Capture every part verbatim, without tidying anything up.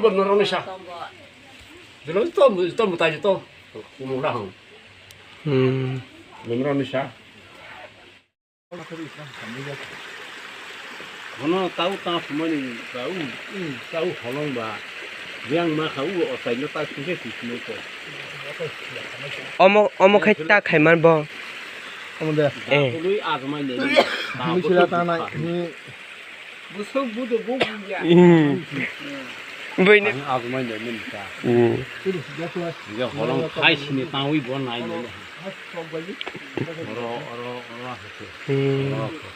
Bo norok ni sa. Dilo to, to mutai to. Kumura hang. Hmm. Bo norok ni sa. Hono tau ta sumani ba u, u tau holong ba. Yang ma kha u otai no ta sungke sisino ko. Omo, omo khai ta khai man bo. Omo de. Eh. Tului azmai ne. Misila ta nai. Busuk budo bu buya. Hmm. Bini. Ang azmai ne min ta. Hmm. Ye holong khai sini tawi bo nai ne. Oro, oro, oro hake. Hmm. Oro hake.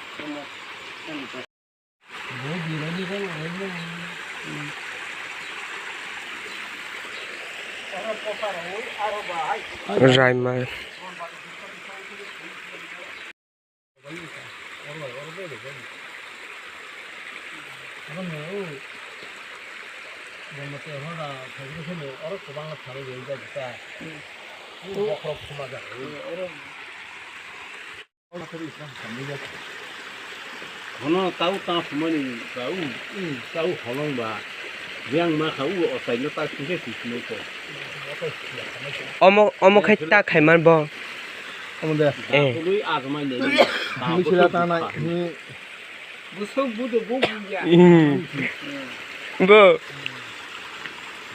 Raima. Hono tau ta sumani ba u, u tau holong ba. Yang ma kha u otai no ta sungke sisino ko. Omo, omo khai ta khai man bo. Omo de. Eh. Tului azmai ne. Misila ta nai. Busuk budo bu buya. Hmm. Bo.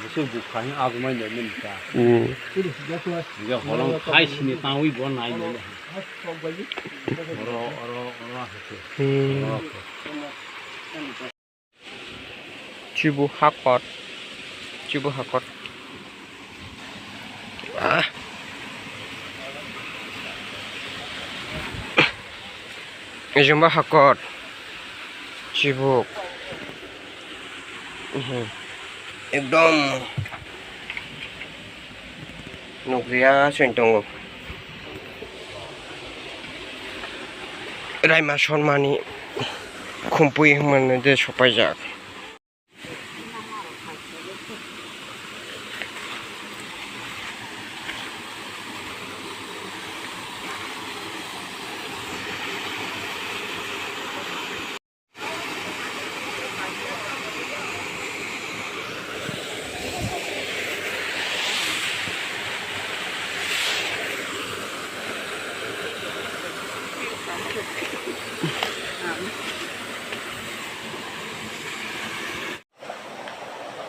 Busuk bu khai azmai ne min ta. Hmm. Ye holong khai sini tawi bo nai ne. Oro, oro, oro hake. Hmm. Oro hake. Chibu hakot. Chibu hakot. Ah. Ejongba hakot. Chibu. Mhm. Ekdom. Nukliya chwng tongo. Raima Sonmani khumpui hwnmani de sopaijak.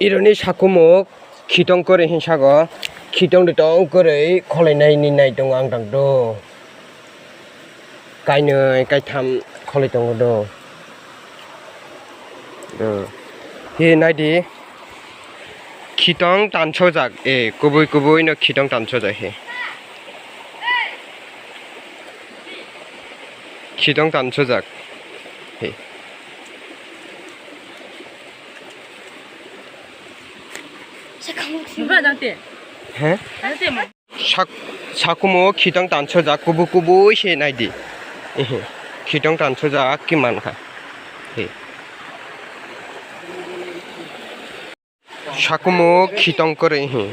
Ironi sakumuk khitong kwrwi hinsago, khitong de tong kwrwi kholainai ni nai tongo ang tang do. Kainwi kaitham kholwi tongo do. Do. Hi naidi. Khitong tansojak, e, kubui kubui no khitong tansojak he. Khitong tansojak he. He? Sak-, sakumo khitong tansojak kubu kubu se naidi. Ehe. Khitong tansojak ki mankha. He. Sakumo khitong kwrwi he.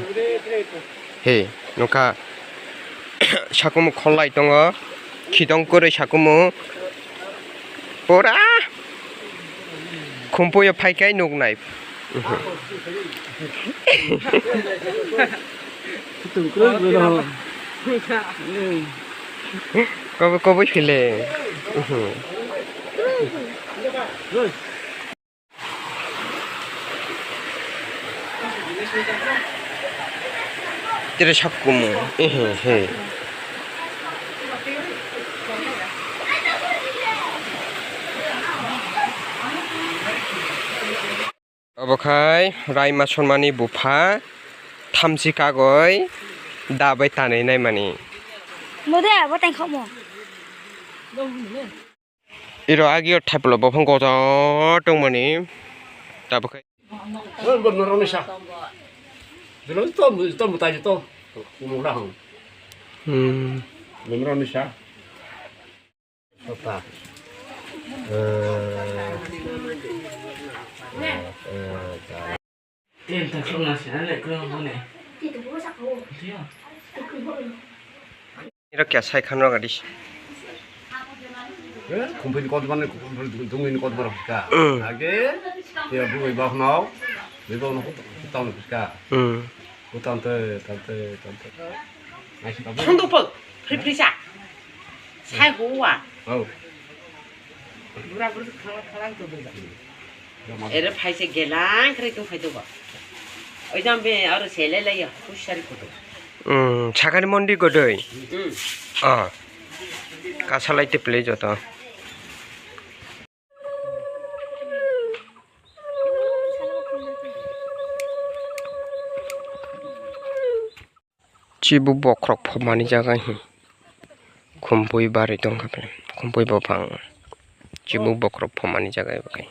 He, nokha. Sakumo kholai tongo. Khitong kwrwi sakumo. Pura. Khumpuyo phaikai nuknai. Kobo, kobo phile. Tere sakkumu. Ehe, he. Obo khai Raima Sonmani bupha thamchi kagoi dabai tanwi naimani. Mode abo tengkhokmo. Iro agio thaiplo bophang kotor tongmani. Tabuk khai. Bo norok ni sa. Dilo to, to mutai to. Kumura hang. Hmm. Bo norok ni sa. Sota. Eh, eh, eh, Tin tak sung nasi na le kro mo ne. Tiyo. Iro kya sai khan rok adis. Kumpin kot mane, kumpin dungin kot mane ka. Mm. Age, ya bu ba hno. Bebak no kutam no bika. Hmm. Kutam te, tam te, tam te. Nasi kabu. Sung dupuk, free free sa. Sai huwa. Oh. Bura bura khala khala to bebak. Ere phaise gelang kre tong phai dogo. Oi jam be aro sele le ya, hushari kutu. Hmm, sakani mondi godoi. Hmm. Ah. Kasalai te play joto. Chibu bokhorok phomani jaga hi. Khumpui bari tongkha, khumpui buphang. Chibu bokhorok phomani jaga ebo khe.